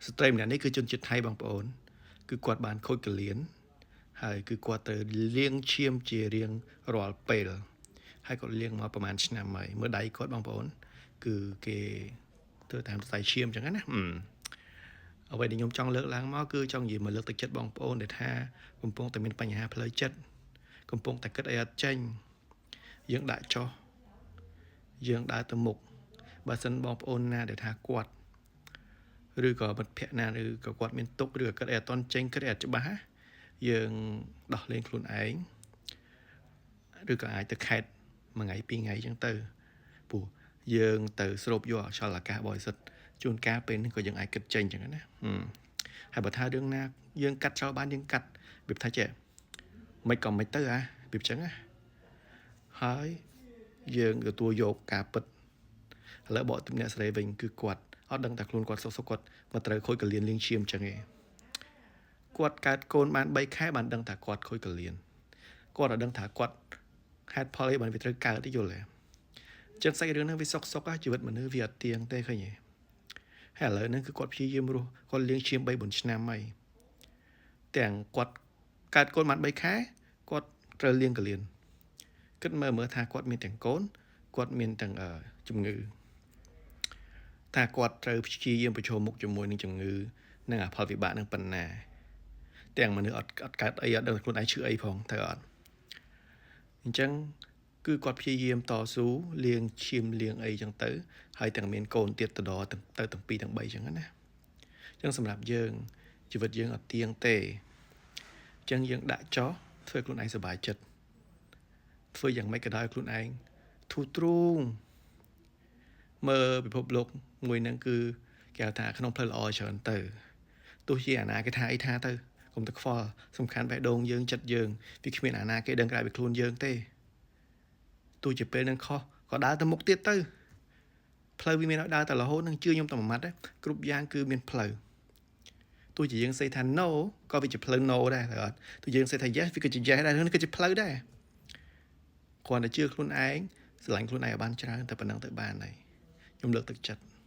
ស្ត្រីម្នាក់នេះគឺជនជាតិថៃបងប្អូនគឺគាត់បានខូចក្រលៀនហើយគឺគាត់ត្រូវលាងឈាមជារៀងរាល់ពេលហើយគាត់លាងមកប្រហែលឆ្នាំហើយមើលដៃគាត់បងប្អូនគឺគេធ្វើតាមសរសៃឈាមអញ្ចឹងណាអ្វីដែលខ្ញុំចង់លើកឡើងមកគឺចង់និយាយមកលើកទឹកចិត្តបងប្អូនដែលថាកំពុងតែមានបញ្ហាផ្លូវចិត្តកំពុងតែគិតអីអត់ចេញយើងដាក់ចុះយើងដើរទៅមុខបើសិនបងប្អូនណាដែលថាគាត់ឬក៏មិត្តភ័ក្តិណាឬក៏គាត់មានទុក្ខឬក៏គិតអីអត់ទាន់ចេញគិតអីអត់ច្បាស់យើងដោះលែងខ្លួនឯងឬក៏អាចទៅខេត្តមួយថ្ងៃពីរថ្ងៃអញ្ចឹងទៅព្រោះយើងទៅស្រូបយកអខ្យល់អាកាសបរិសុទ្ធជួនកាលពេលនេះក៏យើងអាចគិតចេញអញ្ចឹងណាហើយបើថារឿងណាយើងកាត់ចោលបានយើងកាត់វាថាចេះមិនក៏មិនទៅអាវាអញ្ចឹងណាហើយយើងទទួលយកការពិតឥឡូវបកទៅអ្នកស្រីវិញគឺគាត់អត់ដឹងថាខ្លួនគាត់សុខសុខគាត់មកត្រូវខូចក្រលៀនលាងឈាមអញ្ចឹងឯងគាត់កើតកូនបាន3ខែបានដឹងថាគាត់ខូចក្រលៀនគាត់អត់ដឹងថាគាត់ហេតុផលអីបានវាត្រូវកើតទេយល់ទេអញ្ចឹងសាច់រឿងហ្នឹងវាសុកសុកជីវិតមនុស្សវាអត់ទៀងទេឃើញទេហើយឥឡូវហ្នឹងគឺគាត់ព្យាយាមរស់គាត់លាងឈាម3 4ឆ្នាំហើយទាំងគាត់កើតកូនបាន3ខែគាត់ត្រូវលាងក្រលៀនគិតមើលមើលថាគាត់មានទាំងកូនគាត់មានទាំងជំងឺថាគាត់ត្រូវព្យាយាមប្រឈមមុខជាមួយនឹងជំងឺនិងអផលវិបាកនឹងប៉ុណ្ណាទាំងមនុស្សអត់អត់កើតអីអត់ដឹងខ្លួនឯងឈឺអីផងត្រូវអត់អញ្ចឹងគឺគាត់ព្យាយាមតស៊ូលាងឈាមលាងអីចឹងទៅហើយទាំងមានកូនទៀតទៅដល់ទៅទាំង2ទាំង3ចឹងណាអញ្ចឹងសម្រាប់យើងជីវិតយើងអត់ទៀងទេអញ្ចឹងយើងដាក់ចោះធ្វើខ្លួនឯងសប្បាយចិត្តធ្វើយ៉ាងម៉េចក៏ដោយខ្លួនឯងធូរទ្រូងមើលពិភពលោកមួយហ្នឹងគឺគេហៅថាក្នុងផ្លូវល្អច្រើនទៅទោះជាអាណាគេថាអីថាទៅកុំទៅខ្វល់សំខាន់បេះដូងយើងចិត្តយើងវាគ្មានអាណាគេដឹងក្រៅពីខ្លួនយើងទេទោះជាពេលនឹងខុសក៏ដើរទៅមុខទៀតទៅផ្លូវវាមានឲ្យដើរតែរហូតនឹងជឿខ្ញុំតែមួយម៉ាត់គ្រប់យ៉ាងគឺមានផ្លូវទោះជាយើង say ថា no ក៏វាជាផ្លូវ no ដែរអត់ទោះយើង say ថា yes វាក៏ជា yes ដែរនេះក៏ជាផ្លូវដែរគ្រាន់តែជឿខ្លួនឯងស្រឡាញ់ខ្លួនឯងឲ្យបានច្រើនតែប៉ុណ្ណឹងទៅបានហើយខ្ញុំលើកទឹកចិត្ត។